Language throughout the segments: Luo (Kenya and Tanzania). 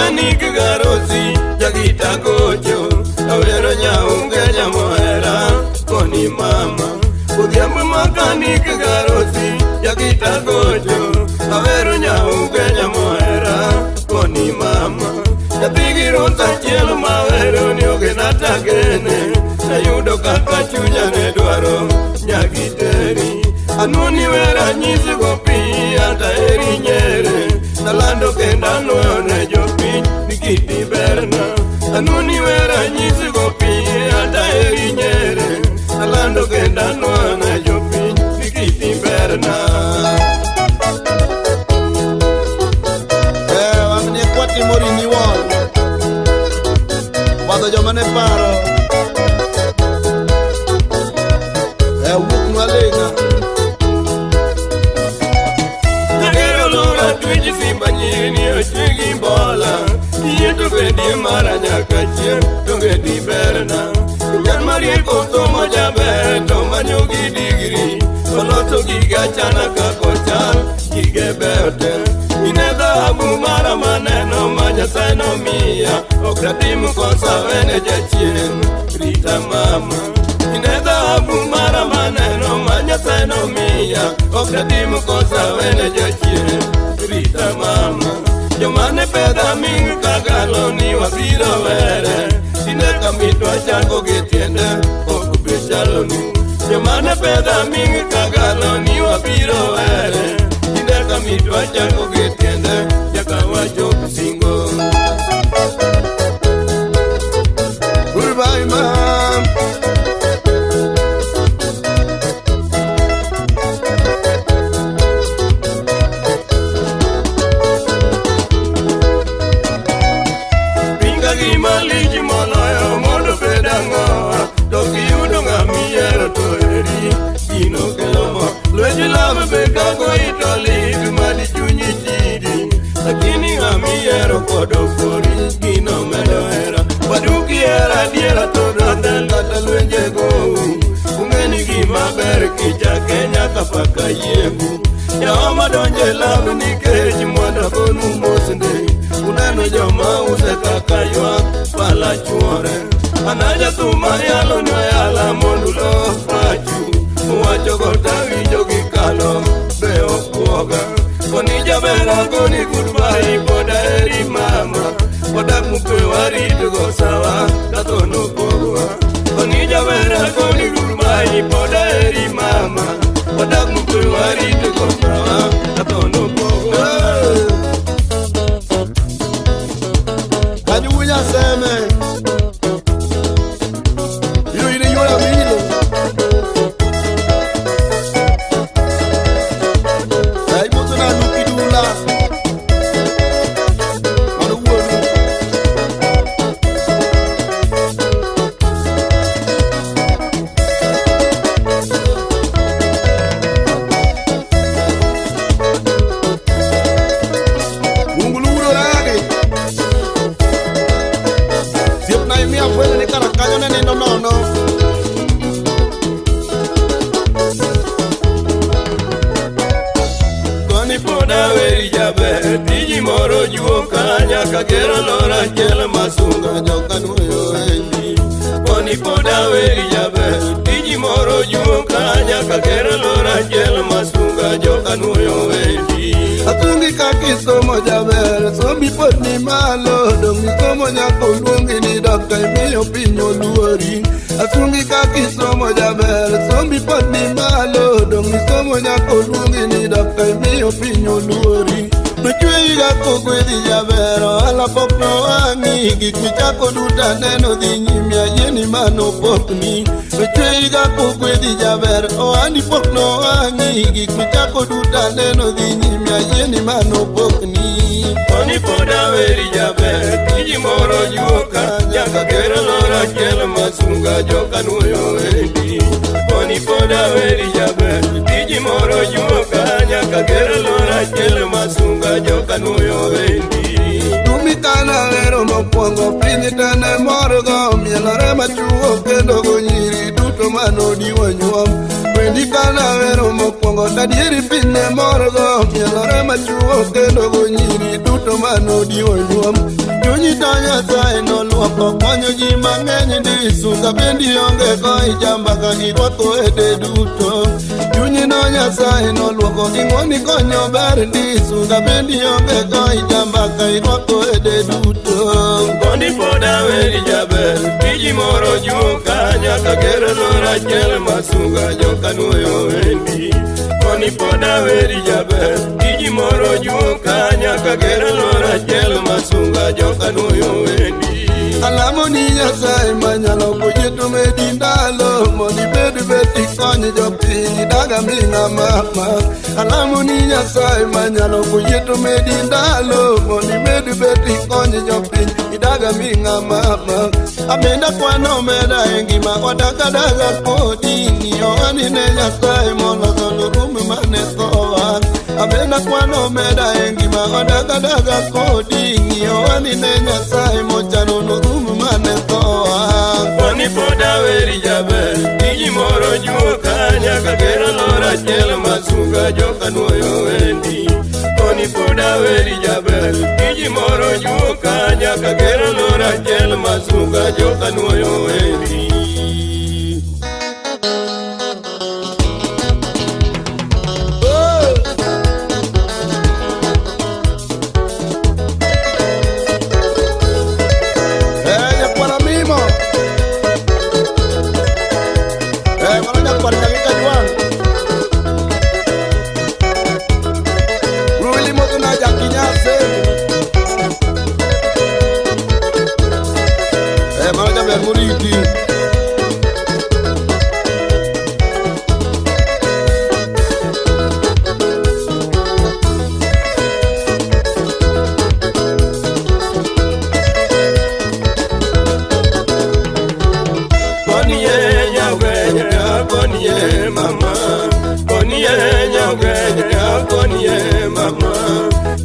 makanik garosi jagita gocho awero nyaunge nyamohera koni mama Odhiambo makanik garosi jagita gocho awero nyaunge nyamohera koni mama Nyathigi ruoth achiel mawero ni ogena tagene nayudo kaka chunya ne dwaro nyagiteri Anuoni wera nyisigo piny ata eri nyere nalando kendo anuoyo ne jopiny ni kiti berna Anuoni wera nyisigo piny ata eri nyere nalando kendo anuoyo ne jopiny ni kiti berna Wang'ni kwatimo renewal. Wadho joma ne paro. Wuok nwaling'a. Nyagero lora twech simba nyiri ochwe gi bola Yie to bedi mara nyaka chieng' donge di berna Nyan marieko somo jaber to manyo gi digri Oloso giga chana kako chal gige beyo te Ine dhahabu mara maneno ma Nyasaye nomiya Ok datim kosa wene jachien rita mama Ine dhahabu mara maneno ma Nyasaye nomiya Ok datim kosa wene jachien rita mama Joma ne pedha ming kagalo ni wabiro were Tinde kamitwa chako gi tiende ok bi chaloni Joma ne pedha ming kagalo ni wabiro were Tinde kamitwa chako gi tiende nyaka wachop singo Goodbye, mom. Piny ka gima lich moloyo mondo bed ang'owa To kiyudo ng'ama ihero to eri gino kelo mor Lwech love be kagoyi to lit madi chunyi chidi Lakini ng'ama ihero kod opori gino medo hera Wadu kihero adiera to radhel kata lwenje gou Ung'e ni gima ber kichake nyaka paka yiengu Joma donjo e love nikech mondo agonu mos ndi Uneno joma use kaka ywak pala chuore An jathum ayalo ni oyala mondo ulos pachu Uwacho go tawinjo gi kalo be ok buoga Koni jaber agoni goodbye pod aheri mama Wadak mokwe warit go sawa ka tho nopogwa Koni jaber agoni goodbye pod aheri mama Wadak mokwe warit go sawa ka tho nopogwa Kanyo wunya seme. Iro ine yora milo. Ai moto na luki dula. Mano wuonu. Ungulu wudo ragi. Siepna imiya fwenyo ni kara kanyo ne nindo nono. Koni pod aweri jaber tiji moro juoka nyaka gero lora achiel masunga joka nuoyo endi Koni pod aweri jaber tiji moro juoka nyaka gero lora achiel masunga joka nuoyo endi Atungi kaka isomo jaber, sombi pod ni malo, dong' isomo nyaka oluongi ni dokta imiyo piny oluori. Asungi kaka isomo jaber, sombi pod ni malo, dong' isomo nyaka oluongi ni dokta imiyo piny oluori. Nochweyi ga kogwedhi jaber, ohala pok nowang'i, gik michako duto aneno dhi nyime, ayie ni mano pokni. Nochweyi ga kogwedhi jaber, ohandi pok nowang'i, gik michako duto aneno dhi nyime, ayie ni mano pokni. Koni pod aweri jaber tiji moro juoka nyaka gero lora achiel masunga joka nuoyo endi Koni pod aweri jaber tiji moro juoka nyaka gero lora achiel masunga joka nuoyo endi Dumi kana wero mokwongo piny te ne morgo mielore machuo kendo go nyiri duto manodiwo nyuom Wendi kana wero mokwongo tadieri piny ne morgo Mielore machuo kendo go nyiri duto manodiwo nyuom. Chunyi to Nyasaye noluoko konyo ji mang'eny ndi sunga bendi onge go ijamba ka irwako ede duto. Chunyi no Nyasaye noluoko ing'woni konyo ber ndi sunga bendi onge go ijamba ka irwako ede duto. Kondi pod aweri jaber, tiji moro juoka nyaka ger lor achiel masunga joka nuoyo wendi. Koni pod aweri jaber, tiji moro juoka nyaka ger lor achiel masunga joka nuoyo wendi. Alamo ni Nyasaye manyalo kuyie to medi ndalo mondo ibed bet ikony jopiny daga ming'a mama. Alamo ni Nyasaye manyalo kuyie to medi ndalo mondo ibed bet ikony jopiny idaga ming'a mama. Abenda kwano omeda e ngima wadaga daga kodi ng'iyo ani ne Nyasaye moloso norum mane thowa. Abenda kwano omeda e ngima wadaga daga kodi ng'iyo ani ne Nyasaye mochano norum mane thowa. Koni pod aweri jaber, tiji moro juoka nyaka ger lor achiel masunga joka nuoyo wendi. Koni pod aweri jaber, tiji moro juoka nyaka ger lor achiel masunga joka nuoyo wendi. Nyakwara Mimo. Mano nyakwar Nyagika Jwang'. Ruwili motona jakinyase. Mano jaber moriti. Koni ye nyagwenya, koni ye mama. Koni ye nyagwenya, koni ye mama.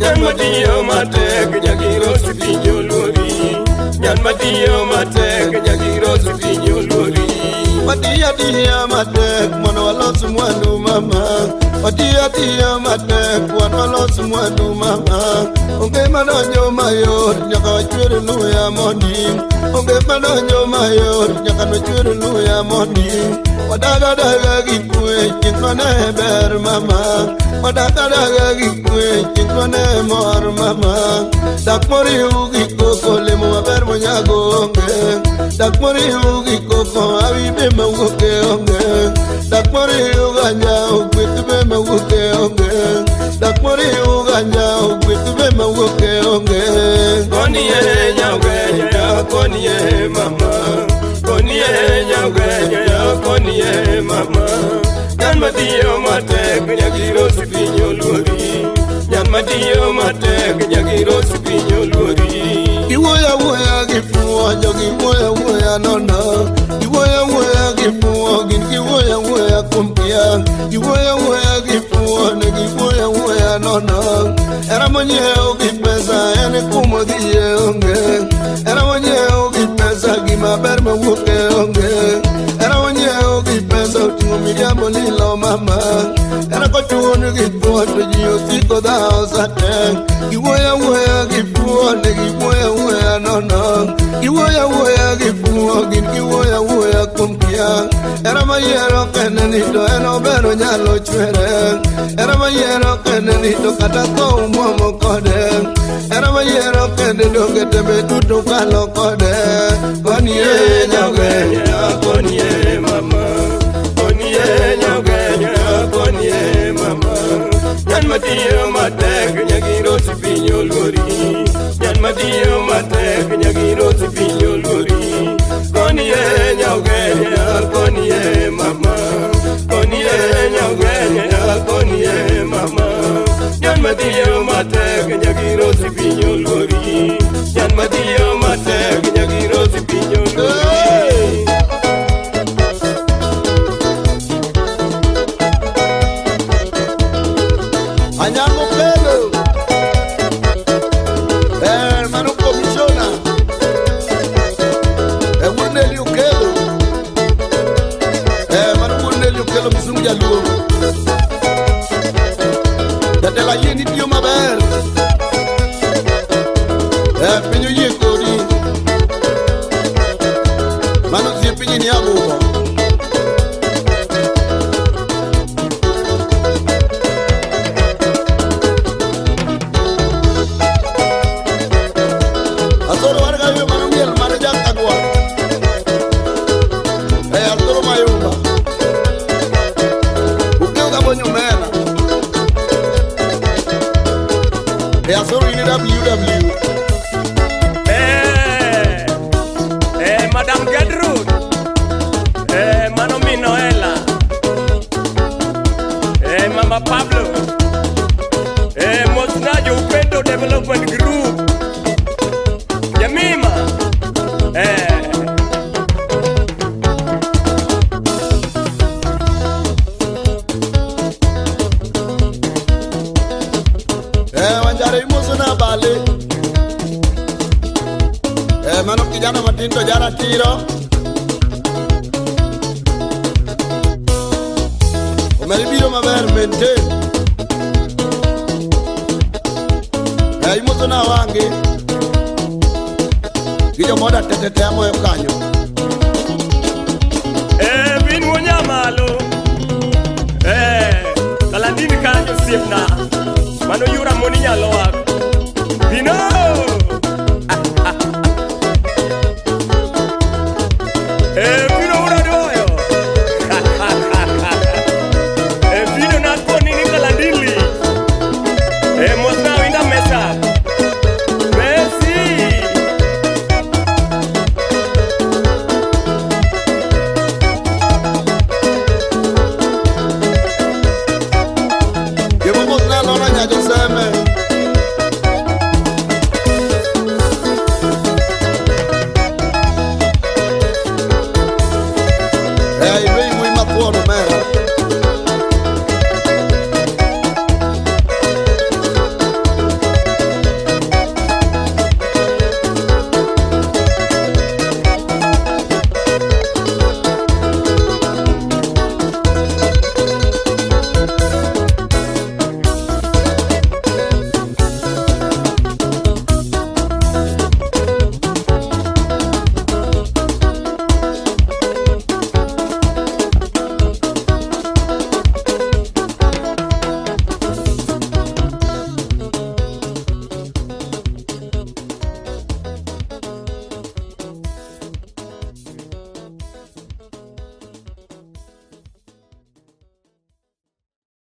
Nyan matiyo matek nyagiro piny oluori. Nyan matiyo matek nyagiro piny oluori. Watiyo tiyo matek mondo walos mwandu mama. Watiyo tiyo matek wan walos mwandu mama. Onge madonjo mayot nyaka wachwer luya mondi. Onge madonjo mayot nyaka wachwer luya mondi. Wadaga daga gi kwe chieng' ne ber mama. Wadaga daga gi kwe chieng' ne mor mama. Dak moriw gi koko lemo maber monyago onge. Dak moriw gi koko awi be mawuok e onge. Dak moriw ganja ogweth be mawuok e onge. Dak moriw ganja ogweth be mawuok e onge. Koni ye nyagwenya, koni ye mama. Koni ye nyagwenya, koni ye mama. Nyan matiyo matek nyagiro piny oluori. Nyan matiyo matek nyagiro piny oluori. Giwuoyo awuoya gi fuwo, jogi wuoyo awuoya nono. Giwuoyo awuoya gi fuwo, gin giwuoyo awuoya kuom kia. Giwuoyo awuoya gi fuwo, ne giwuoyo awuoya nono. Hera monyiew gi pesa en kumodhiye onge. Hera monyiew gi pesa gima ber mawuok e onge. Hera monyiew gi pesa oting'o miriambo lilo mama. Hera kochun gi thuon to ji osiko dhawo sate. Giwuoyo awuoya gi fuwo, ne giwuoyo awuoya nono. Giwuoyo awuoya gi fuwo, gin giwuoyo awuoya kuom kia. Hera mayiero kende ni to en ober onyalo chwere. Hera mayiero kende ni to kata tho umuomo kode. Hera mayiero kende donge tembe duto kalo kode. Koni ye Nyagwenya, koni ye mama. Koni ye nyagwenya, koni ye mama. Nyan matiyo matek nyagiro piny oluori. Nyan matiyo matek nyagiro piny oluori. Koni ye nyagwenya, koni ye mama. Koni ye nyagwenya, koni ye mama. Nyan matiyo matek nyagiro piny oluori. Nyan matiyo matek nyagiro piny oluori. Anyango Kelo. Mano komishona. Wuod Nelly Okello. Mano wuod Nelly Okello Msungu Jaluo. Jatelo E asoro in WW. Madam Gertrude. Mano min Noela. Mama Pablo. Mosna jo Upendo Development Group. Jamima. Wanjare imoso na bale. Mano kijana matin to jaratiro. Omeri biro maber maintain. Imoso na wangi. Gi jomoda tetete amoyo kanyo. Bin wuonyamalo. Kalandini kanyo osiepna. Mano yura moni nyalowa.